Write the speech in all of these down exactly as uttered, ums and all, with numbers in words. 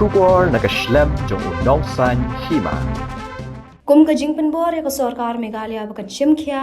Khubor na ka shlem jong u nongsan hima. Kum ka jingpynbor ïa ka sorkar Meghalaya ba kan shim khia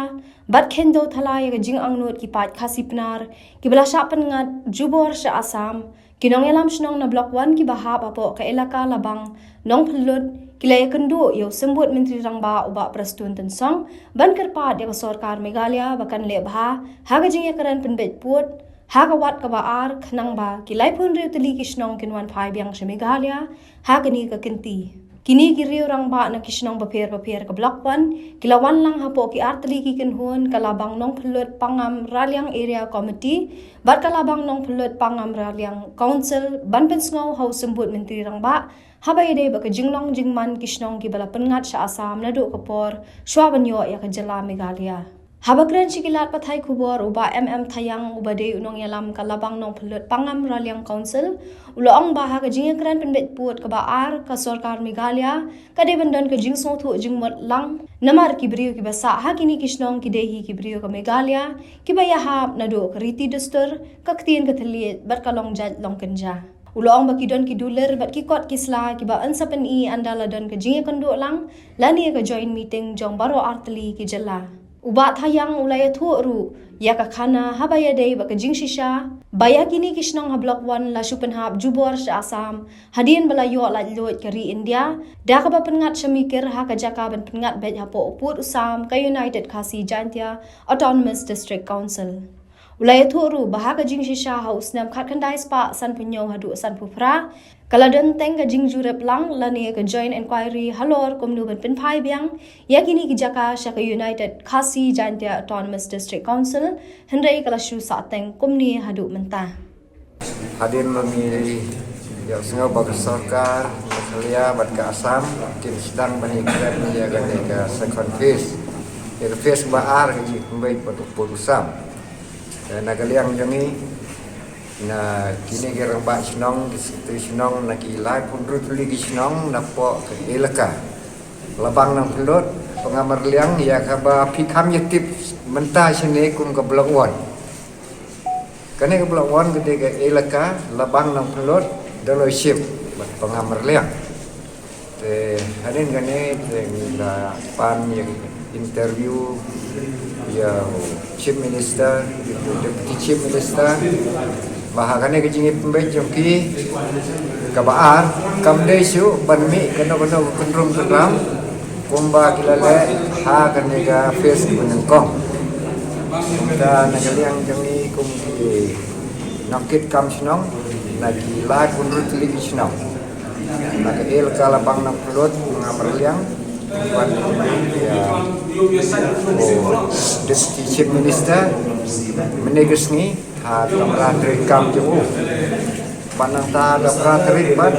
bad kheiñ dewthala ïa ka jingangnud ki paid Khasi Pnar kiba la shah pynngat jubor sha Assam, ki nongïalam shnong na Block One kiba hap hapoh ka elaka Labang Nongphyllut ki la ïakynduh ïa u Symbud Myntri Rangbah u Bah Prestone Tynsong ban kyrpad ïa ka sorkar Meghalaya ba kan leh bha ha ka jingïakren pynbeit pud ha ka wat kaba ar, khnang ba ki laiphew hynriew tylli ki shnong kin wan phai biang sha Meghalaya ha kane ka kynti. Kine ki riew rangbah na ki shnong bapher bapher ka Block One ki la wan lang hapoh ki ar tylli ki kynhun ka Labang Nongphyllut Pangam Raliang Area Committee bad ka Labang Nongphyllut Pangam Raliang Council ban pynsngew ha u Symbud Myntri Rangbah haba ïadei bad ka jinglong jingman ki shnong kiba la pynngat sha Assam naduh ka por shuwa ban ïoh ïa ka jylla Meghalaya. Haba kren sha ki lad pathai khubor u Bah M M Thayang uba dei u nongïalam ka Labang Nongphyllut Pangam Raliang Council, u la ong ba ha ka jingïakren pynbeit pud kaba ar ka sorkar Meghalaya ka dei ban don ka jingsngewthuh jingmut lang namar ki briew kiba sah ha kine ki shnong ki dei hi ki briew ka Meghalaya kiba ïahap naduh ka riti dustur, ka ktien ka thylliej bad ka long jait long kynja. U la ong ba ki don ki dulir bad ki kot ki sla kiba yn sa pyni ynda la don ka jingïakynduh lang lane ka joint meeting jong baroh ar tylli ki jylla. U Bah Thayang u la ïathuh ruh ïa ka khana haba ïadei bad ka jingshisha ba ïa kine ki shnong ha Block One la shu pynhap jubor sha Assam hadien ba la ïoh laitluid ka ri India da kaba pynngat sha Mikir ha ka jaka ban pynngat beit hapoh u pud u sam ka United Khasi Jaintia Autonomous District Council. U la ïathuh ruh ba ha ka jingshisha ha u snem khatkhyndai spah sanphew hynñiew haduh sanphew phra ka la don teng ka jingjurip lang lane ka joint inquiry halor kumno ban pynphai biang ïa kine ki jaka sha ka United Khasi Jaintia Autonomous District Council, hynrei ka la shu sah teng kumne haduh mynta. Hadien ba ngi ïohsngew ba ka sorkar Meghalaya bad ka Assam kin sdang ban ïakren ïa kane ka second phase, ïa ka phase ba ar ka jingpynbeit bad u pud u sam. Eh, na ka liang jong ngi, na kine ki rangbah shnong, ki secretary shnong, na ki laiphew hynriew tylli ki shnong napoh ka elaka Labang Nongphyllut Pangam Raliang, ïa kaba phi kham ïatip mynta shane kum ka Block One. Kane ka Block One ka dei ka elaka Labang Nongphyllut, Dolloi Ship bad Pangam Raliang. Te hadien kane te ngi la pan ïa interview ïa u Chief Minister, Deputy Chief Minister, ba ha kane ka jingïapynbeit jong ki kaba ar kam dei shuh ban mih kano kano ka kynrum kynram kumba ki la leh ha kane ka phase kaba nyngkong. Kumta na ka liang jong ngi kum ki nongkit kam shnong na ki laiphew hynriew tylli ki shnong na ka elaka Labang Nongphyllut Pangam Raliang, ban ïa u Deputy Chief Minister mynne ka sngi ha ka kamra treikam jong u. Bad nangta da ka kamra trei bad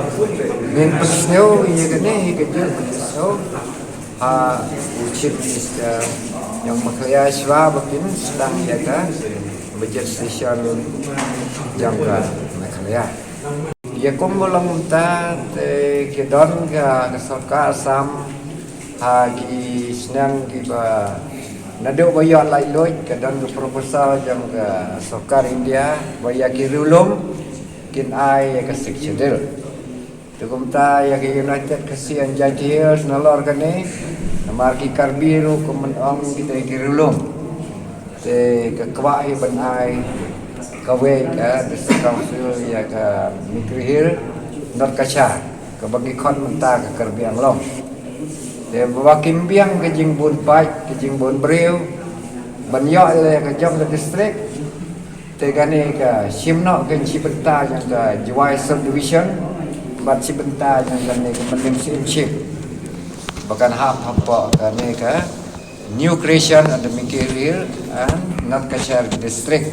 ngin pynsngew ïa kane hi ka jingpynsngew ha u Chief Minister jong Meghalaya shuwa ba kin sdang ïa ka budget session jong ka Meghalaya. Ïa kumba long mynta te ki don ka, ka sorkar Assam ha ki snem kiba naduh ba ïoh laitluid ka don ka proposal jong ka sorkar India ba ïa ki riewlum kin ai ïa ka Sixth Schedule. Te kumta ïa ka United Khasi and Jaintia Hills nalor kane, namar ki Karbi ruh kumba ong kita ki riewlum. Te ka kwah hi ban ai kawei ka District Council ïa ka Mikir Hills, North Cachar, kaba ngi khot mynta ka Karbi Anglong. Te ba kin biang ka jingbun paid, ka jingbun briew ban ïoh ïa ka jong ka district. Te kane ka shim noh ka shi bynta jong ka Jowai Subdivision bad shi bynta jong kane ka Mylliem Syiemship ba kan hap hapoh kane ka new creation of the Mikir Hills and North Cachar District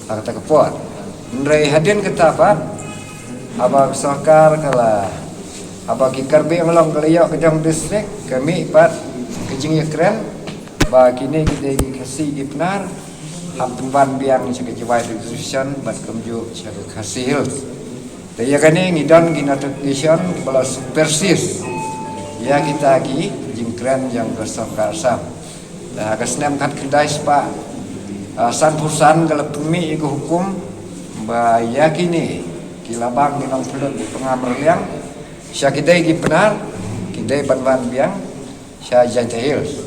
ha kata ka por. Hynrei hadien kata pat haba ka sorkar ka la, haba ki Karbi Anglong ka la ïoh ka jong district, ka mih pat ka jingïakren ba kine ki dei ki Khasi ki Pnar, hap pynban biang sha ka Jowai Reservation bad kumjuh sha ka Khasi Hills. Te ïa kane ngi don ki notification ba la supersede ïa kita ki jingkren jong ka sorkar Assam. Te ha ka snem khatkhyndai spah, ah, sanphew san ka la pynmih ïa ka hukum ba ïa kine Ki la bang ki nongpynlut Pangam Raliang sha ki dei ki Pnar, ki dei ban wan biang sha Jaintia Hills.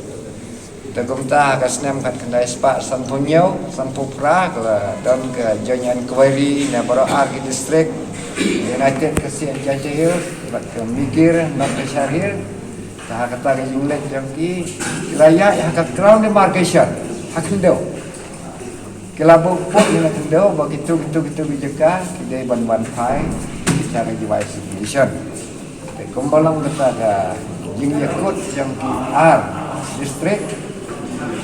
Te kumta ha ka snem khatkhyndai spah sanphew hynñiew, sanphew phra, ka la don ka joint inquiry na baroh ar ki district, United Khasi Jaintia Hills bad ka Mikir North Peshawar Hills. Te ha kata ka jingleit jong ki, ki la ïaid ha ka ground demarcation ha khyndew. Ki la buh pud ïa na khyndew ba kito kito kito ki jaka ki dei ban wan phai sha ka Jowai City Mission. Te kumba long kata ka jingïakut jong ki ar district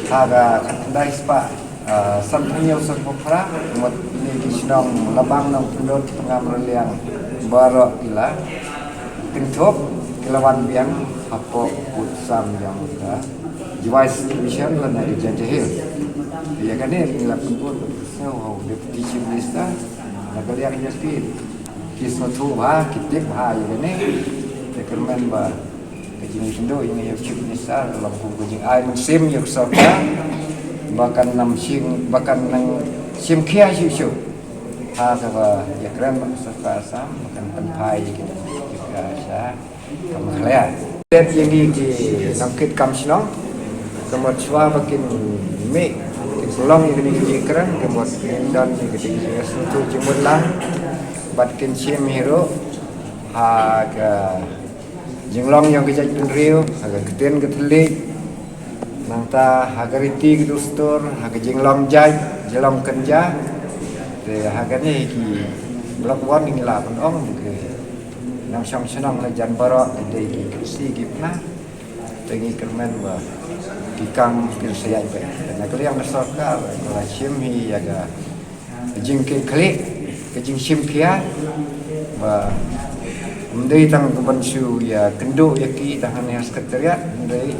ha ka khatkhyndai spah, ah, sanphew hynñiew sanphew phra, mut kine ki shnong Labang, Nongpynlut, Pangam Raliang baroh ki la kynthup, ki la wan biang hapoh pud sam jong ka Jowai City Mission lane ka Jaintia Hills. Ïa kane ngi la pynkut sha u Deputy Chief Minister, na ka liang jong ki, ki sngewthuh bha, ki tip bha ïa kane. Te kyrmen ba ka jingïakynduh ïa u Chief Minister ka long kum ka jingai mynsiem ïa ka sorkar ba kan nang shim, ba kan nang shim khia shuh shuh ha kaba ïakren bad ka sorkar Assam ba kan pynphai ïa ki nongmihkhmat sha ka Meghalaya. Te ïa ngi ki nongkitkam shnong, ka mut shuwa ba kin mih, kin pynlong ïa kine ki jingkren, ka mut ngin don ïa ka jingïasngewthuh jingmut lang bad kin shim hi ruh ha ka jinglong jong ka jaitbynriew, ha ka ktien ka thylliej, nangta ha ka riti ka dustur, ha ka jinglong jait jinglong kynja. Te ha kane ki block one ngi la pynong ba ki nongshong shnong la jan baroh ki dei ki Khasi ki Pnar. Te ngi kyrmen ba ki kam kin sa ïaid beit. Te na ka liang ka sorkar ka la shim hi ïa ka jingkitkhlieh, ka jingshim khia ba ym dei tang ka ban shu ïakynduh ïa ki tang hangne ha Secretariat, hynrei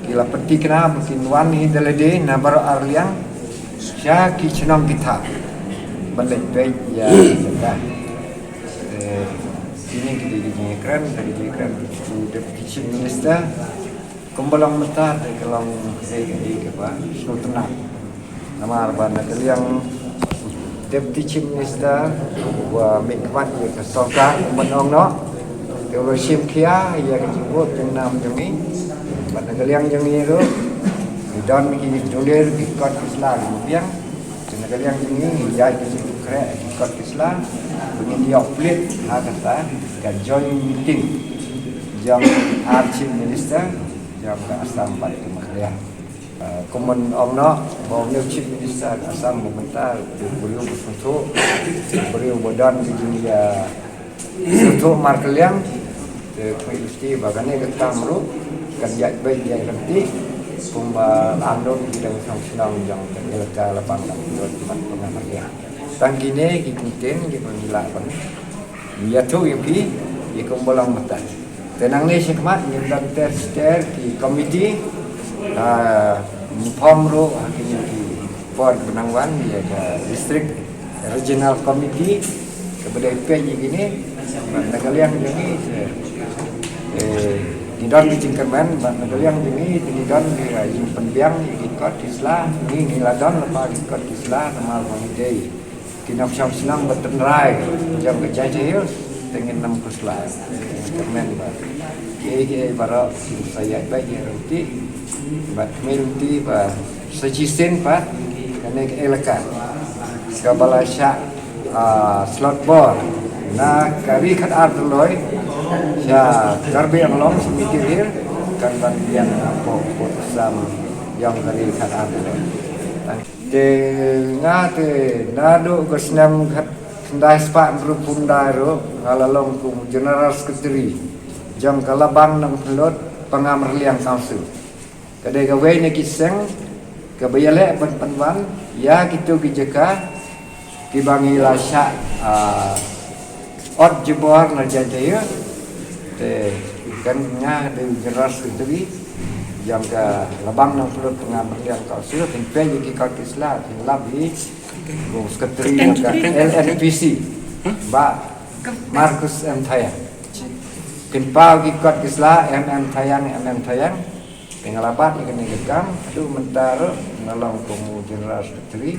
ki la pynthikna ba kin wan hi da lade na baroh ar liang sha ki shnong ki thaw ban leit peit ïa ka jaka. Eh, kine ki dei ki jingkren, ki dei ki jingkren u Deputy Chief Minister. Kumba long mynta te ka long kaei kaei kaba sngewtynnat. Namar ba na ka liang Deputy Chief Minister uba mihkhmat ïa ka sorkar kumba ong noh, te u la shim khia ïa ka jingmut jingnam jong ngi. Bad na ka liang jong ngi ruh ngi don ki jingdulir ki kot ki sla kiba biang. Te na ka liang jong ngi ngi ïaid ki jingkhreh ki kot ki sla ba ngin ïoh plie ha kata ka joint meeting jong ar Chief Minister jong ka Assam bad ka Meghalaya. Ah, kumba ong noh ba u Chief Minister ka Assam ba mynta u briew ba sngewthuh, u briew ba don ka jingïasngewthuh markylliang. Te khublei ba kane ka tam ruh kan ïaid beit ïaid ryntih kumba la ong ki nongshong shnong jong ka Elaka Labang, Nongpynlut bad Pangam Raliang. Tang kine ki kyntien kiba ngi lah ban ïathuh ïa phi ïa kumba long mynta. Te nangne shakhmat ngin don ter ter ki komiti, ah, ngin form ruh ha kine ki por ba nang wan ïa ka District Regional Committee kaba dei peit ïa kine. Bad na ka liang jong ngi te, eh, ngi don ki jingkyrmen, bad na ka liang jong ngi te ngi don ki, ah, jingpynbiang ïa ki kot ki sla, ngi ngi la don lypa ki kot ki sla namar ba ngi dei ki nongshong shnong ba tynrai jong ka Jaintia Hills, te ngin ym khuslai. Kyrmen ba kiei kiei baroh kin sa ïaid beit ïaid ryntih bad kmie lynti ba sa shisien pat kane ka elaka kaba la shah, ah, slot bor na ka Ri Khatar Doloi sha Karbi Anglong sha Mikir Hills kan ban biang hapoh pud sam jong ka Ri Khatar Doloi. Te nga te naduh ka snem khatkhyndai spah hynriewphew khyndai ruh nga la long kum u General Secretary jong ka Labang, Nongpynlut, Pangam, Raliang Council. Ka dei kawei na ki seng kaba ïaleh ban pynwan ïa kito ki jaka kiba ngi la shah, ah, ot jubor na Jaintia. Te kan nga dei u General Secretary jong ka Labang, Nongpynlut, Pangam, Raliang Council, pynpeit ïa ki kot ki sla, pynlap ïa u Secretary jong ka L N P C, Bah Marcus M Thayang. Pynpaw ki kot ki sla, M M Thayang, M M Thayang. Te nga la bat ïa kane ka kam haduh mynta ruh nga long kum u General Secretary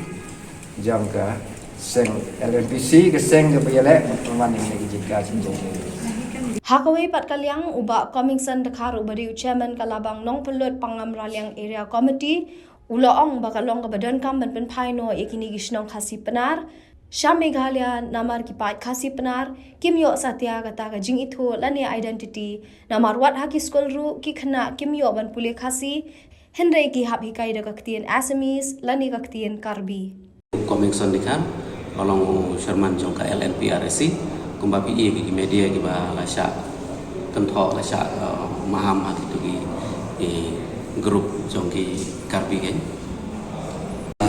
jong ka Seng L N P C ka seng kaba ïaleh bad pynwan ïa kine ki jingkha jingkong. Ha kawei pat ka liang, u Bah Comingson Dkhar uba dei u Chairman ka Labang Nongpynlut Pangam Raliang Area Committee u la ong ba ka long kaba donkam ban pynphai noh ïa kine ki shnong Khasi Pnar sha Meghalaya namar ki paid Khasi Pnar kim ïoh satia kata ka jingithuh lane identity, namar wat ha ki skul ruh ki khynnah kim ïoh ban pule Khasi, hynrei ki hap hikai da ka ktien Assamese lane ka ktien Karbi. Comingson Dkhar, ba long u Chairman jong ka L N P R A C, kumba phi i ki media kiba la shah kynthoh, la shah, uh, maham ha kitu ki, ki group jong ki Karbi kan.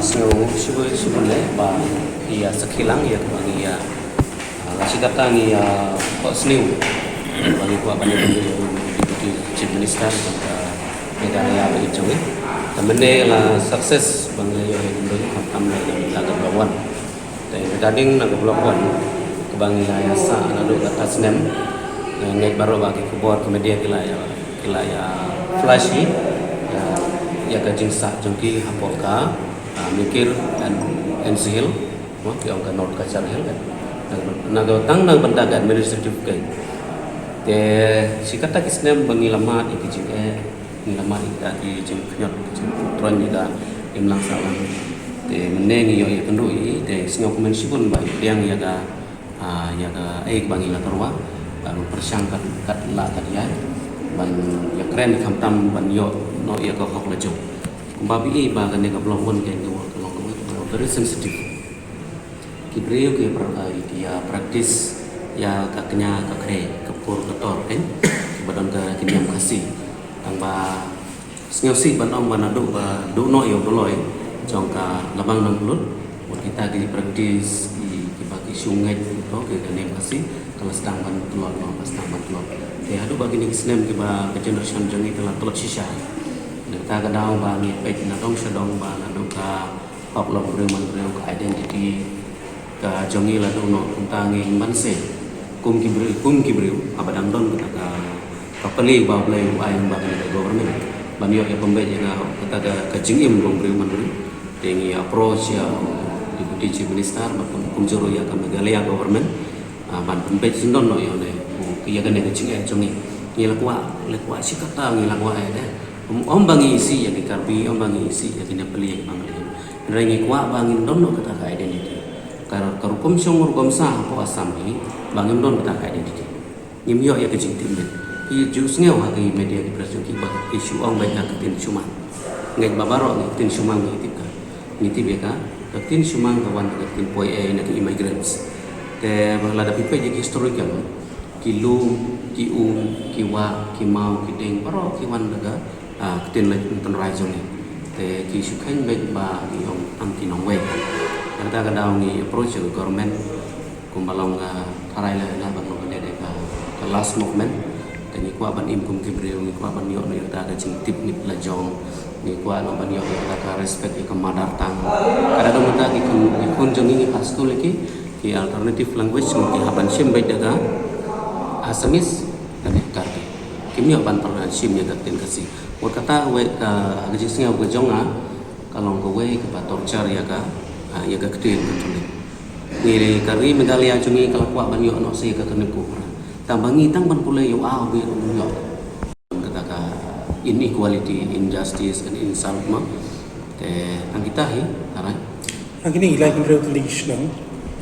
Sngew shibun shibun leh ba ïa sakhi lang ïa kaba ngi ïa, uh, la shi katta ngi ïa, uh, khohsniew ba ngi kwah ban ïa Deputy Chief Minister jong ka Meghalaya ba ïeit jong ngi. Te mynne la success ba ngi la ïoh ïa ka bynta khamtam la ïa ka block one. Te regarding na ka block one kaba ngi la ïa sah naduh katta snem, eh, ngeit baroh ba ki khubor ki media ki la ïa, ki la ïa flash hi ïa, ïa ka jingsah jong ki hapoh ka, ah, Mikir and N C Hill, mo, ki ong ka North Cachar Hill kan. Na ka, tang na ka bynta ka administrative ka. Te shi katta ki snem ba ngi la mad ïa ki jingeh, ngi la mad ïa ki jingkhñiot, ki jingtroiñ ïa ka imlang sahlang. Te mynne ngi ïoh ïakynduh ïa i, te sngewkmen shibun ba i pdiang ïa ka, ah, ïa kaei kaba ngi la tyrwa, ban pyrshang kat, kat lah kat ïaid, ban ïakren khamtam ban ïoh noh ïa ka hok lajong. Kumba phi i ba kane ka block one ka long kawei ka very sensitive. Ki briew ki pra-, ki ïa practice ïa ka kñia ka khrei, ka pur ka tor, eh, kiba don ka ki niam Khasi. Tang ba sngewsih ban ong ba naduh ba duh noh ïa u Blei jong ka Labang Nongpynlut, mut kita ki practice ki, kiba ki shu ngeit to ki ka niam Khasi, ka la sdang ban tlot noh, ka sdang ban tlot. Te haduh ba kine ki snem kiba ka generation jong ngi ka la tlot shisha. Nangta ka daw ba ngi peit na dong sha dong ba naduh ka hok long briew man briew, ka identity ka jong ngi la duh noh, kumta ngi ban seh kum ki briew, kum ki briew haba dang don kata ka, ka pali ba U Blei u ai ba kane ka government ban ïoh ïa pynbeit ïa kata ka, ka jingim long briew man briew. Te ngi approach ïa Deputy Chief Minister bad kum, kumjuh ruh ïa ka Meghalaya government, ah, ban pynbeit syndon noh ïa une, ïa kane ka jingeh jong ngi. Ngi la kwah, la kwah shi katta ngi la kwah eh de. Ym, ym ba ngi isih ïa ki Karbi, ym ba ngi isih ïa ki Nepali, ïa ki Bangladesh. Hynrei ngi kwah ba ngin don noh kata ka identity. Ka, ka rukom shong rukom sah hapoh Assam hi ba ngim don kata ka identity. Ngim ïoh ïa ka jingtip met. Phi ju sngew ha ki media ki press jong ki ba ki shu ong beit na ka ktien Sumang. Ngeit ba baroh ngi ktien Sumang ngi tip ka. Ngi tip ïa ka, ka ktien Sumang ka wan ka ktien poi ei na ki immigrants. Te ba lada phi peit ïa ki historical, ki lum, ki um, ki wah, ki maw, ki ding, baroh ki wan da ka, ah, ktien leit tynrai jong ngi. Te ki shu kheiñ beit ba ngi ong tang ki nongwei. Kata ka daw ngi approach ïa ka government kumba long, ah, tharai la, la ban long kane de ka, ka last movement. Te ngi kwah ban im kum ki briew, ngi kwah ban ïoh noh ïa kata ka jingtip mit la jong. Ngi kwah noh ban ïoh ïa kata ka respect ïa ka mother tongue. Ka da don mynta ki khun, ki khun jong ngi ngi pass school ïa ki, ki alternative language, ngi hap ban shim beit da ka Assamese, kane Karbi. Kim ïoh ban pynshim ïa ka ktien Khasi. Wat kata wei ka, ka jingsngew ka jong nga, ka long kawei kaba torture ïa ka, ah, ïa ka ktien ka ktien. Ngi ka ri Meghalaya jong ngi ka la kwah ban ïoh noh sa ïa ka kane ka para. Tang ba ngi tang ban pule ïa u A u B ruh ngim ïoh. Kata ka inequality, injustice and insult mo. Te tang kita hi, alright. Ha kine ki laiphew hynriew tylli ki shnong,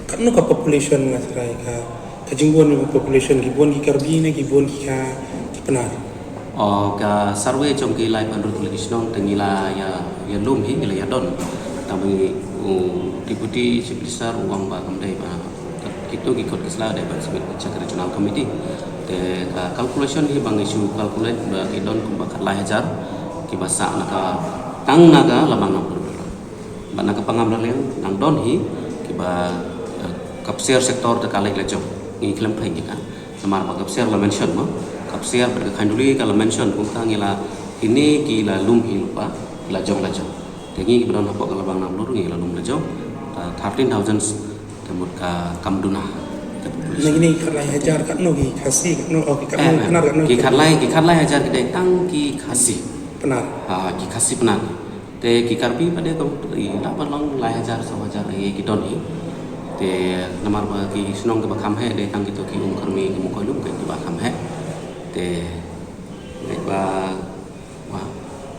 katno ka population nga tharai ka, ka jingbun ka population, ki bun ki Karbi ne ki bun ki ka, ki Pnar? O, ka survey jong ki laiphew hynriew tylli ki shnong te ngi la ïa, ïalum hi, ngi la ïadon. Tang ba ngi, u Deputy Chief Minister u ong ba kam dei ba kito ki kot ki sla dei ban submit cha ka Regional Committee. Te ka calculation hi ba ngi shu calculate ba ki don kumba khatlai hajar kiba sah na ka, tang na ka Labang Nongpynlut. Bad na ka Pangam Raliang nang don hi kiba, eh, ka Psiar sector te ka leit la jong. Ngi khlem phai ngi ka. Namar ba ka Psiar la mention mo. Ka Psiar bad ka Khanduli ka la mention, kumta ngi la, kine ki la lum hi lypa la jong la jong. Te ngi kiba don hapoh ka Labang Nongpynlut ngi la lum la jong. Ka thirteen thousand te mut ka kam duna. Na kine ki khatlai hajar katno ki Khasi, katno, oh, ki katno, eh, Pnar, katno ki khatlai, ki khatlai hajar ki dei tang ki Khasi. Pnar. Ah, ki Khasi Pnar. Te ki Karbi pat de ka, i, la pat long lai hajar, saw hajar, eh, ki don hi. Te namar ba ki shnong kiba kham heh dei tang kito ki um kyrmi ki mukoi lum ki kiba kham heh. Te ngai ba wa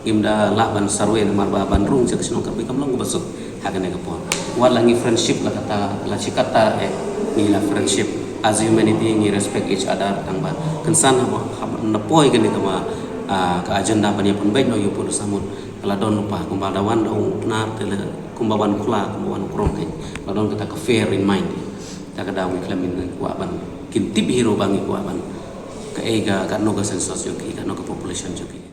ngim da lah ban survive namar ba ban rung sha ki shnong kyrmi kam long kaba suk ha kane ka por. Wat la ngi friendship la kata la shi katta eh ngi la friendship as humanity ngi respect each other tang ba kynsan haba haba na poi kane kaba ah, ka agenda ban ïa pynbeit noh ïa u pud samut. Ka la don lypa kumba da wan da u Pnar te la kumba wan khula kumba wan krom eh. La don kata ka fear in mind. Ta ka daw ngi khlem in kwah ban kin tip hi ruh ba ngi kwah ban kaei ka katno ka census jong ki katno ka population jong ki.